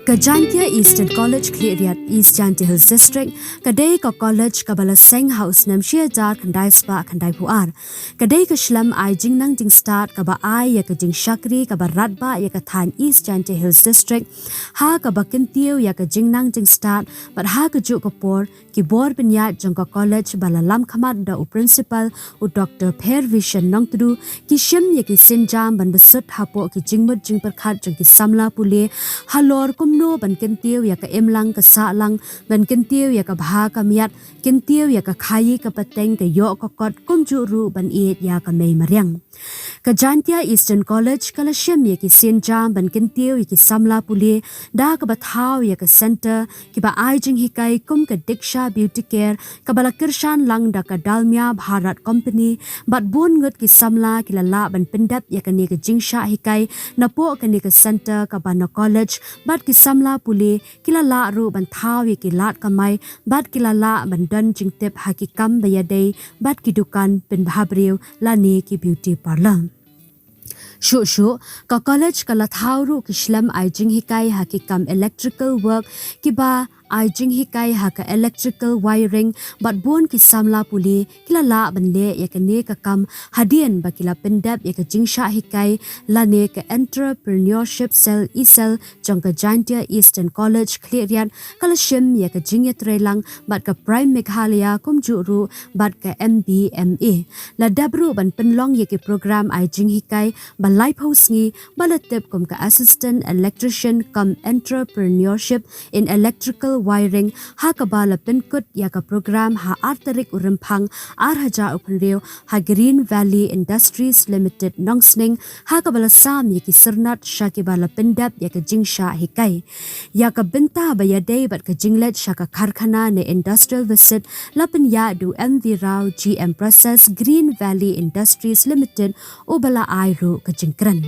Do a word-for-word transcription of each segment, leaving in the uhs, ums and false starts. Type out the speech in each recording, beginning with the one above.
Ka Jaintia Eastern College Khliehriat, East Jaintia Hills District, ka dei ka college kaba la seng ha u snem shi hajar khyndai spah khyndai phew ar. Ka dei ka shlem ai jingnang jingstad kaba ai ïa ka jingshakri kaba radbah ïa ka thaiñ East Jaintia Hills District, ha kaba kyntiew ïa ka jingnang jingstad, bad ha kajuh ka por, ki bor pynïaid jong ka college ba la lam khmat da u principal, u Doktor Phervision Nongtdu, ki shim ïa ki sienjam ban bsut hapoh ki jingmut jingpyrkhat jong ki samla pule, halor kumno ban kyntiew ïa ka imlang ka sahlang, ban kyntiew ïa ka bha ka miat, kyntiew ïa ka khaïi ka pateng, ka ïoh ka kot, kumjuh ruh ban ïeit ïa ka mei mariang. Ka Jaintia Eastern College ka la shim ïa ki sienjam ban kyntiew ïa ki samla pule, da kaba thaw ïa ka center, kiba ai jinghikai kum ka Diksha Beauty Care, kaba la kyrshan lang da ka Dalmia Bharat Company, bad bun ngut ki samla ki la lah ban pyndep ïa kane ka jingshah hikai, napoh kane ka center kaba na college, bad ki samla pule, ki la lah ruh ban thaw ïa ki lad kamai, bad ki la lah ban don jingtip ha ki kam ba ïadei, bad ki dukan pynbha briew, lane ki beauty parlour. Shuh shuh, ka college ka la thaw ruh ki shlem ai jinghikai ha ki kam electrical work, kiba ai jinghikai ha ka electrical wiring, bad bun ki samla pule, ki la lah ban leh ïa kane ka kam, hadien ba ki la pyndep ïa ka jingshah hikai, lane ka Entrepreneurship Cell, E-Cell, jong ka Jaintia Eastern College Khliehriat, ka la shim ïa ka jingïatreilang, bad ka Prime Meghalaya kumjuh ruh, bad ka M B M A. La dep ruh ban pynlong ïa ki program ai jinghikai, ba laiphew sngi, ba la tip kum ka Assistant Electrician cum Entrepreneurship in Electrical Wiring, ha kaba la pynkut ïa ka program ha ar tarik u Rymphang, ar hajar arphew hynriew, ha Green Valley Industries Limited Nongsning, ha kaba la sam ïa ki syrnod sha kiba la pyndep ïa ka jingshah hikai. Ïa ka bynta ba ïadei bad ka jingleit sha ka karkhana ne industrial visit, la pynïaid da u M V Rao, G M Process, Green Valley Industries Limited, uba la ai ruh ka jingkren.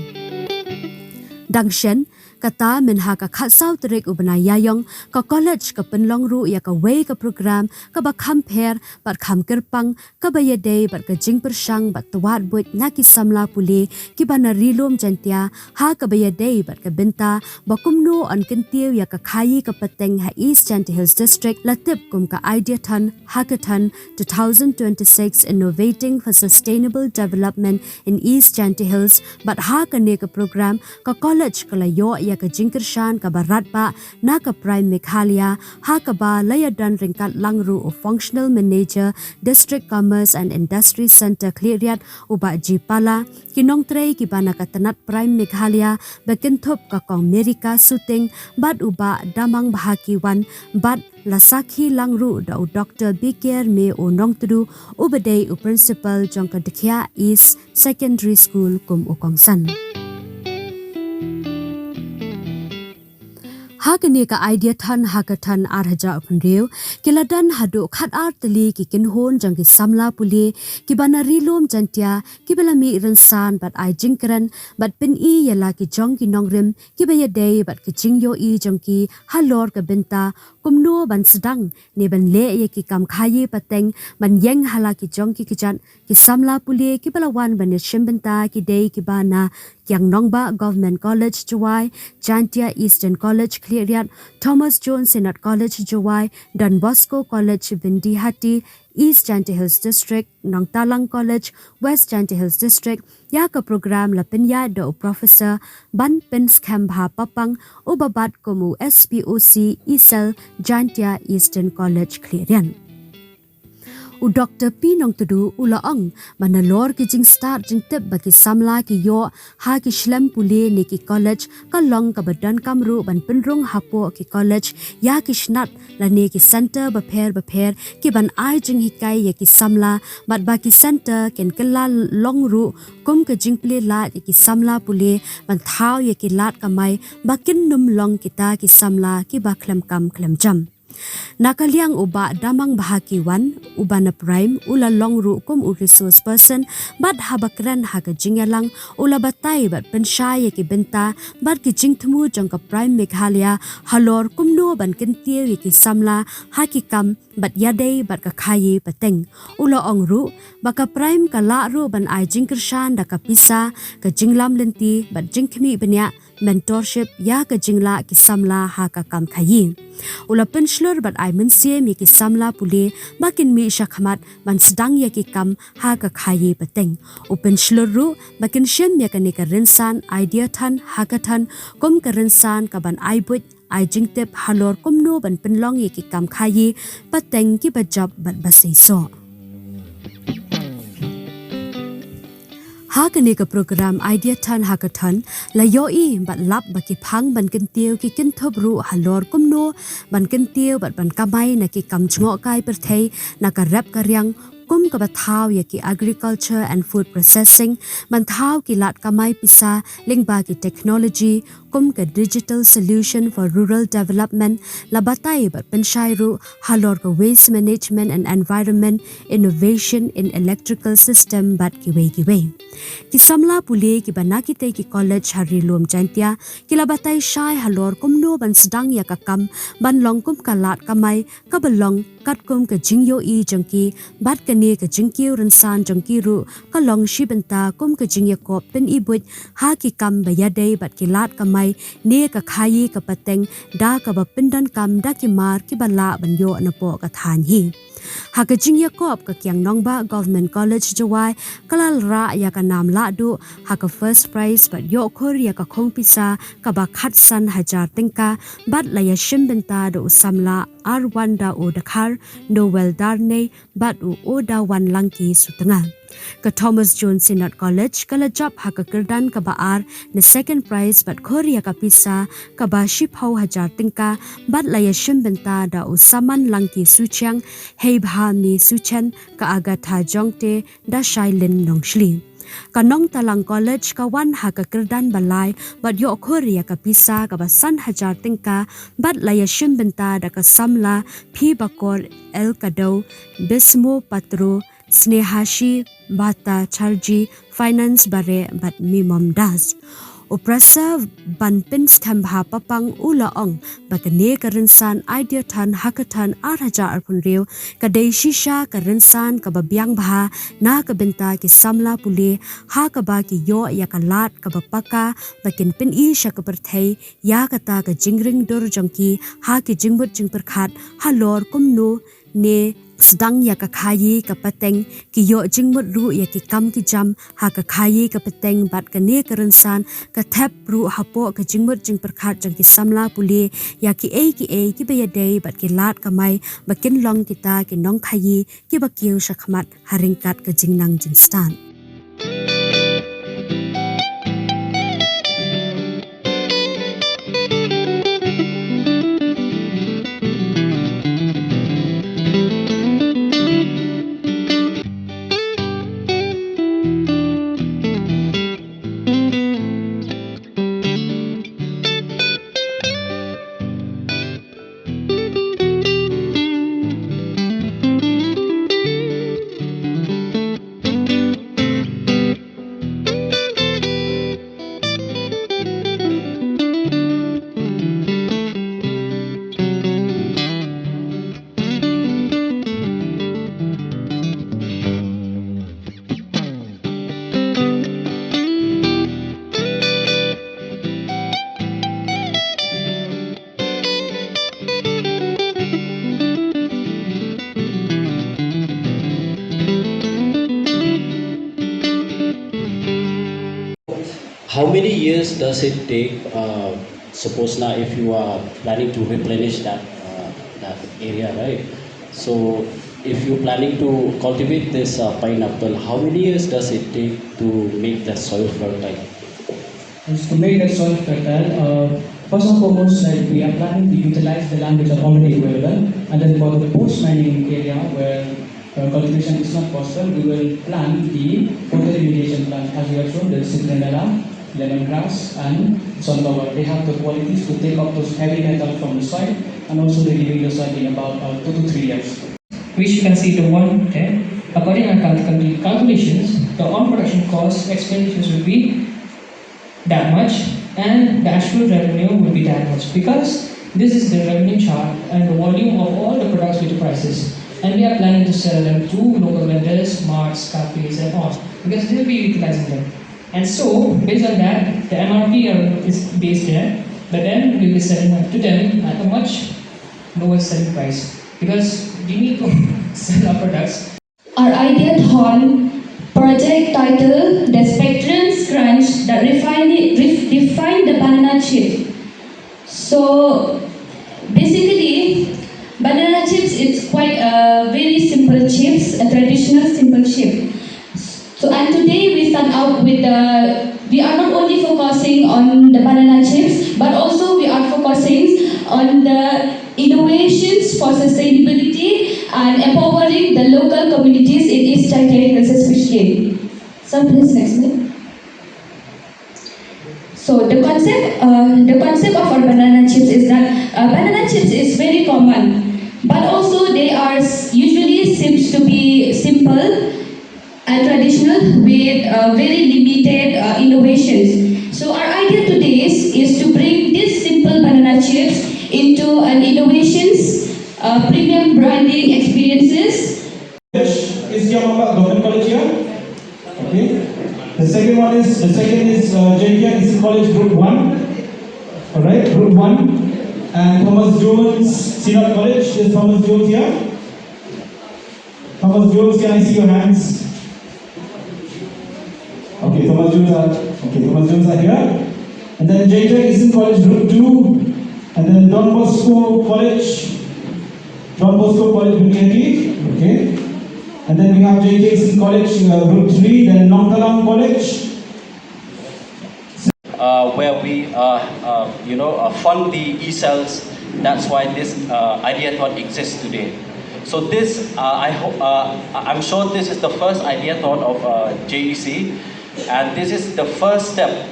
Dang shen, kata mynha ka khatsaw tarik u bnai Ïaïong, ka college ka pynlong ruh ïa kawei ka program, kaba kham pher, bad kham kyrpang, kaba ïadei bad ka jingpyrshang bad twad buit na ki samla pule, kiba na Ri Lum Jaintia, ha kaba ïadei bad ka bynta, ba kumno yn kyntiew ïa ka khaïi ka pateng ha East Jaintia Hills District, la tip kum ka Ideathon, Hackathon, two thousand twenty-six Innovating for Sustainable Development in East Jaintia Hills, bad ha kane ka program, ka college ka la ïoh ïa ka jingkyrshan kaba radbah, na ka Prime Meghalaya, ha kaba la ïadon ryngkat lang ruh u Functional Manager, District Commerce and Industry Centre Khliehriat, u Bah G Pala, ki nongtrei kiba na ka tnat Prime Meghalaya, ba kynthup ka Kong Merika Suting, bad u Bah Damang Bhakiwan, bad la sakhi lang ruh da u Doktor Biker Me O Nongtdu, uba dei u principal jong ka Dkhiah East Secondary School kum u kongsan. Ha kane ka Ideathon Hackathon ar hajar arphew hynriew, ki la don haduh khat ar tylli ki kynhun jong ki samla pule, kiba na Ri Lum Jaintia, kiba la mih rynsan bad ai jingkren, bad pyni ïa la ki jong ki nongrim, kiba ïadei bad ki jingïohi jong ki, halor ka bynta, kumno ban sdang, ne ban leh ïa ki kam khaïi pateng, ban ïeng ha la ki jong ki kjat, ki samla pule kiba la wan ban ïashim bynta ki dei kiba na Kiang Nangbah Government College Jowai, Jaintia Eastern College Khliehriat, Thomas Jones Synod College Jowai, Don Bosco College Byndihati, East Jaintia Hills District, Nongtalang College, West Jaintia Hills District, ïa ka program la pynïaid da u Professor Banpynskhem Bha Papang, uba bat kum u S P O C E-Cell Jaintia Eastern College Khliehriat. U Doktor P Nongtdu u la ong, ba nalor ki jingstad jingtip ba ki samla ki ïoh, ha ki shlem pule ne ki college, ka long kaba donkam ruh ban pynrung hapoh ki college, ïa ki snat, lane ki center bapher bapher, kiban ai jinghikai ïa ki samla, bad ba ki center kin kylla long ruh, kum ka jingplie lad ïa ki samla pule, ban thaw ïa ki lad kamai, ba kin nym long kita ki samla kiba khlem kam khlem jam. Na ka liang u Bah Damang Bhakiwan, uba na Prime, u la long ruh kum u resource person, bad haba kren ha ka jingïalang, u la batai bad pynshai ïa ki bynta bad ki jingthmu jong ka Prime Meghalaya halor kumno ban kyntiew ïa ki samla ha ki kam bad ïadei bad ka khaïi pateng. U la ong ruh ba ka Prime ka lah ruh ban ai jingkyrshan da ka pisa, ka jinglam lynti bad jingkhmih bniah, mentorship, ïa ka jinglah ki samla ha ka kam khaïi. U la pynshlur bad ai mynsiem ïa ki samla pule ba kin mih shakhmat ban sdang ïa ki kam ha ka khaïi pateng. U pynshlur ruh ba kin shim ïa kane ka rynsan Ideathon Hackathon kum ka rynsan kaban ai buit, ai jingtip halor kumno ban pynlong ïa ki kam khaïi pateng kiba jop bad ba seisoh. Ha kane ka program Ideathon Hackathon, la ïohi bad lap ba ki phang ban kyntiew ki kynthup ruh halor kumno ban kyntiew bad ban kamai na ki kam jngohkai pyrthei na ka rep ka riang, kum kaba thaw ïa ki agriculture and food processing, ban thaw ki lad kamai pisa lyngba ki technology, kum ka Digital Solution for Rural Development, la batai bad pynshai ruh halor ka Waste Management and Environment, Innovation in Electrical System bad kiwei kiwei. Ki samla pule kiba na kitei ki college ha Ri Lum Jaiñtia, ki la batai shai halor kumno ban sdang ïa ka kam ban long kum ka lad kamai kaba long katkum ka jingïohi jong ki, bad kane ka jingkiew rynsan jong ki ruh ka long shi bynta kum ka jingïakop pyni buit ha ki kam ba ïadei bad ki lad kamai ne ka khaïi ka pateng, da kaba pyndonkam da ki mar kiba lah ban ïoh napoh ka thaiñ hi. Ha ka jingïakop, ka Kiang Nangbah Government College Jowai ka la rah ïa ka nam lahduh ha ka first prize bad ïoh khur ïa ka khung pisa kaba khatsan hajar tyngka, bad la ïashim bynta da u samla Arwanda Dkhar, Noel Darnei bad u Odawan Langki Sutnga. Ka Thomas Jones Synod College ka la jop ha ka kyrdan kaba ar na second prize bad khur ïa ka pisa kaba shiphew hajar tyngka, bad la ïashim bynta da u Saman Langki Suchiang, Heibhami Suchen, ka Agatha Jongte, da Shailin Nongshli. Ka Nongtalang College ka wan ha ka kyrdan ba lai bad ïoh khur ïa ka pisa kaba san hajar tyngka, bad la ïashim bynta da ka samla Phibakor Elkadou, Bismo Patro, Snehashi Bhattacharjee, Finance Bareh bad Mimom Das. U Professor Banpynsthem Bha Papang u la ong ba kane ka rynsan Ideathon Hackathon ar hajar arphew hynriew ka dei shisha ka rynsan kaba biang bha na ka bynta ki samla pule, ha kaba ki ïoh ïa ka lad kaba paka ba kin pyni sha ka pyrthei ïa kata ka jingring dur jong ki ha ki jingmut jingpyrkhat halor kumno ne sdang ïa ka khaïi ka pateng, ki ïoh jingmut ruh ïa ki kam ki jam ha ka khaïi ka pateng, bad kane ka rynsan ka thep ruh hapoh ka jingmut jingpyrkhat jong ki samla pule ïa kiei kiei kiba ïadei bad ki lad kamai ba kin long kita ki nongkhaïi kiba kiew shakhmat ha ryngkat ka jingnang jingstad. How many years does it take, uh, suppose now, if you are planning to replenish that, uh, that area, right? So, if you're planning to cultivate this, uh, pineapple, how many years does it take to make the soil fertile? Is to make that soil fertile, uh, first and foremost, like, we are planning to utilize the land which are already available, and then for the post mining area where, uh, cultivation is not possible, we will plant the photoremediation plant, as we have shown, the citronella, lemongrass, and sunflower. They have the qualities to take up those heavy metals from the soil And also the revenue side in about uh, two to three years. Which you can see the one there. According to our calcul- calculations, the on production cost expenditures will be that much, and the actual revenue will be that much, because this is the revenue chart and the volume of all the products with the prices, and we are planning to sell them to local vendors, marts, cafes, and all, because they will be utilizing them. And so, based on that, the M R P are, is based there, but then we will be selling them to them at a much lower selling price, because we need to sell our products. Our ideathon project title, The Spectrum's Crunch That Refine, Ref, Defined the Banana Chip. So basically, banana chips, it's quite a very simple chips, a traditional simple chip. So, and today we start out with the, we are not only focusing on the banana chips, but also we are focusing on the innovations for sustainability and empowering the local communities in East Jaintia Hills especially. So please next slide. So the concept, uh, the concept of our banana chips is that uh, banana chips is very common, but also they are s- usually seems to be simple and traditional with uh, very limited uh, innovations. So our idea today is, is to bring these simple banana chips into an innovations, uh, premium branding experiences. Is Kiamapa Government College here? Okay. The second one is, the second is uh, J K College Group one. All right, Group one. And Thomas Jones Synod College. Is Thomas Jones here? Thomas Jones, can I see your hands? Okay, Thomas Jones are, okay, Thomas Jones are here. And then J J Easton College Group two. And then Don Bosco College. Don Bosco College, Bungiati. Okay. And then we have J J Easton College uh, Group three. Then Nongtalang College. Uh, where we, uh, uh, you know, uh, fund the e-cells. That's why this uh, ideathon exists today. So this, uh, I hope, uh, I- I'm sure this is the first ideathon of uh, J E C, and this is the first step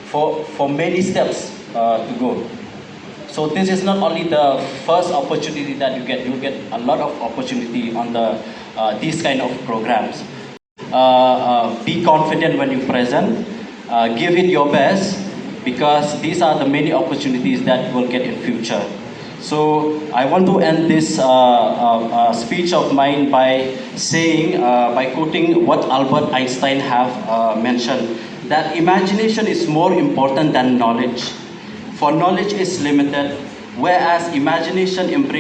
for for many steps uh, to go. So this is not only the first opportunity that you get; you get a lot of opportunity on the uh, these kind of programs. Uh, uh, be confident when you present. Uh, give it your best, because these are the many opportunities that you will get in future. So I want to end this uh, uh, uh, speech of mine by saying, uh, by quoting what Albert Einstein have uh, mentioned, that imagination is more important than knowledge. For knowledge is limited, whereas imagination embraces